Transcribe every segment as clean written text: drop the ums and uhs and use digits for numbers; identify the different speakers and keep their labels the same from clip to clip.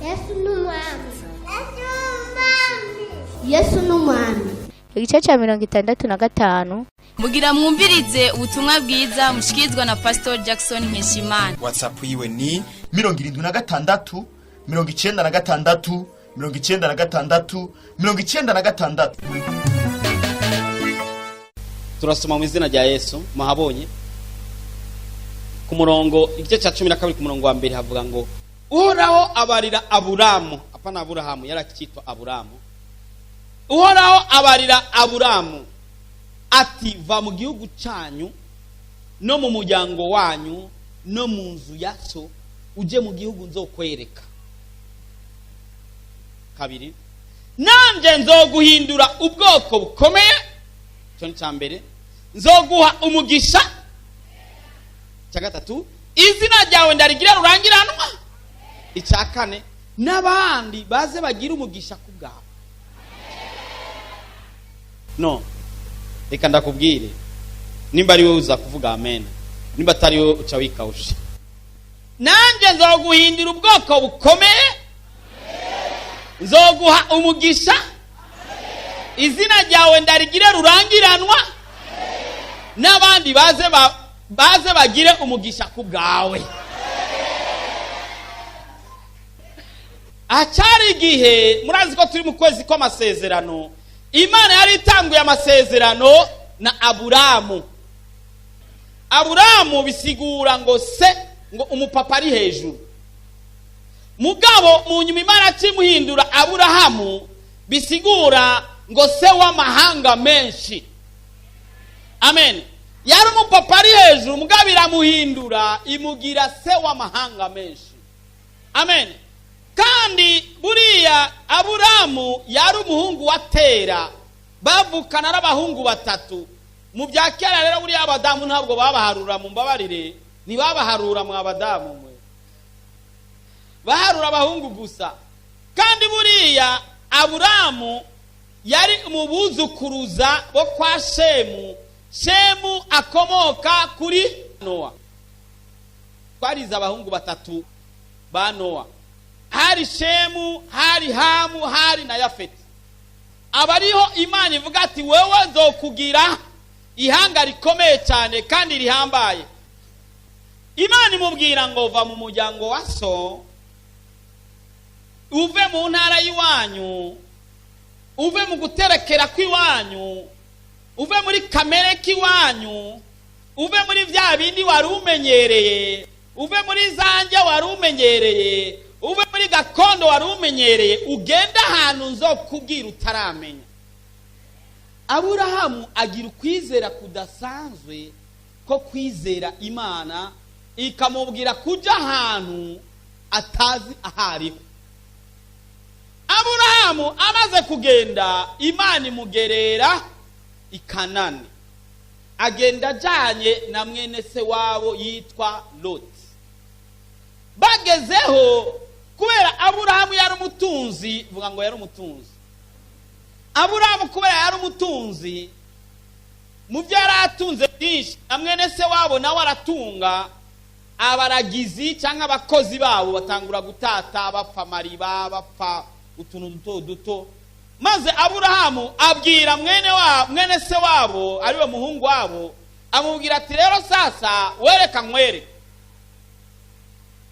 Speaker 1: Yesu ni umwami. Yesu ni umwami.
Speaker 2: Igice cya 65.
Speaker 3: Mugira mwumvirize ubutumwa bwiza mushikirizwa na Pastor Jackson Nkeshimana.
Speaker 4: WhatsApp yiwe ni
Speaker 5: 76 96 96 96.
Speaker 6: Turasoma mu izina rya Yesu. Muhabonye ku murongo, igice cya 12 ku murongo wa mbere, havuga ngo: "Uhoraho abarira Aburamu." Apana Aburahamu, yari akitwa Aburamu. Uhoraho abarira Aburamu ati: "Va mu gihugu cyanyu no mu muryango wanyu no mu nzu ya so, ujye mu gihugu nzokwereka." Kabiri: "Nanjye nzoguhindura ubwoko bukomeye." Icyo ni icya mbere. "Nzoguha umugisha." Icya gatatu: "Izina ryawe ndarigira rurangiranwa." Icya kane: "N'abandi baze bagire umugisha ku bwawe." No reka ndakubwire, nimba ari wowe uza kuvuga amen, nimba atari wowe uca wikawusha. Nanjye nzoguhindura ubwoko bukomeye, nzoguha umugisha, izina ryawe ndarigire rurangiranwa, n'abandi baze bagire umugisha ku bwawe. Acyari igihe, murazi ko turi mu kwezi kw'amasezerano. Imana yari itanguye amasezerano na Aburamu. Aburamu bisigura ngo se, ngo umupapa ari hejuru. Mugabo mu nyuma Imana akimuhindura Aburahamu, bisigura ngo se w'amahanga menshi. Amen. Yari umupapa ari hejuru, mugabo iramuhindura imugira se w'amahanga menshi. Amen. Kandi buriya Aburamu yari umuhungu wa Tera, bavukana n'abahungu batatu. Mu bya kera rero, buriya abadamu ntabwo babaharura, mu mbabarire, ntibabaharura. Mwa badamu mwe, baharura abahungu gusa. Kandi buriya Aburamu yari mu buzukuruza bo kwa Shemu. Shemu akomoka kuri Nowa. Twarize abahungu batatu ba Nowa: hari Shemu, hari Hamu, hari na Yafeti. Abariho Imana ivuga ati: "Wewe nzokugira ihanga rikomeye cyane kandi rihambaye." Imana imubwira ngo: "Va mu muryango wa so, uve mu ntara y'iwanyu, uve mu guterekera kw'iwanyu, uve muri kamere k'iwanyu, uve muri bya bindi wari umenyereye, uve muri zanjye wari umenyereye, uve muri gakondo wari umenyereye, ugende ahantu nzokubwira utaramenya." Aburahamu agira ukwizera kudasanzwe ko kwizera Imana, ikamubwira kujya ahantu atazi ahariho. Aburahamu amaze kugenda, Imana imugerera i Kanani. Agenda ajyanye na mwene se wabo yitwa Loti. Bagezeho, kubera Aburahamu yari umutunzi, vuga ngo yari umutunzi. Aburahamu kubera yari umutunzi, mu byo yari atunze byinshi, na mwene se wabo nawe aratunga. Abaragizi cyangwa abakozi babo batangura gutata, bapfa amariba, bapfa utuntu duto duto. Maze Aburahamu abwira mwene wa mwene se wabo, ariwe muhungu wabo, amubwira ati: "Rero sasa wereka nkwere,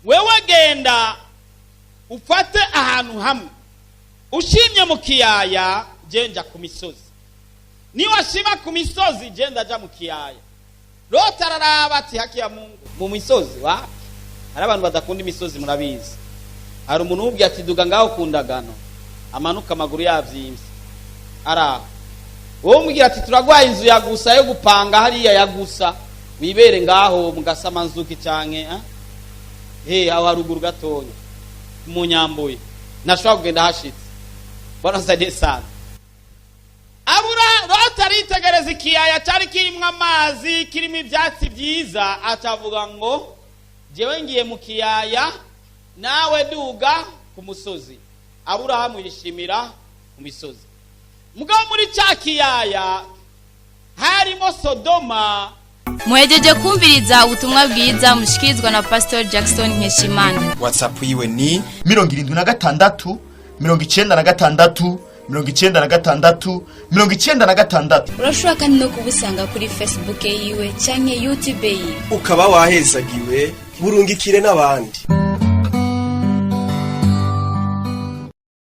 Speaker 6: wewe genda ufate ahantu hamwe ushimye mu kiyaya, genda ku misozi. Niwashima ku misozi, genda aja mu kiyaya." Loti araraba ati: "Haki ya Mungu, mu misozi wapi?" Hari abantu badakunda imisozi, murabizi. Hari umuntu umubwiye ati: "Duga ngaho ku ndagano," amanuka amaguru yavyimbye araho. Wowe umubwira ati: "Turagwaye inzu ya gusa yo gupanga hariya ya gusa, wibere ngaho mu Gasamanzuki canke he aho haruguru gatonya mu Nyambuye," ntashobora kugenda hashitse. Bwana saidie sana. Abura Loti aritegereza ikiyaya cyari kirimo amazi, kirimo ibyatsi byiza, atavuga ngo: "Jewe ngiye mu kiyaya, nawe duga ku musozi." Aburahamu yishimira ku misozi. Mugabo muri cya kiyaya harimo Sodoma.
Speaker 3: Muhejeje kumviriza ubutumwa bwiza mushikirizwa na Pastor Jackson Nkeshimana.
Speaker 4: WhatsApp yiwe ni
Speaker 5: 76 96 96 96.
Speaker 3: Urashobora kandi no kubusanga kuri Facebook yiwe canke YouTube yiwe.
Speaker 7: Ukaba wahezagiwe, burungikire n'abandi.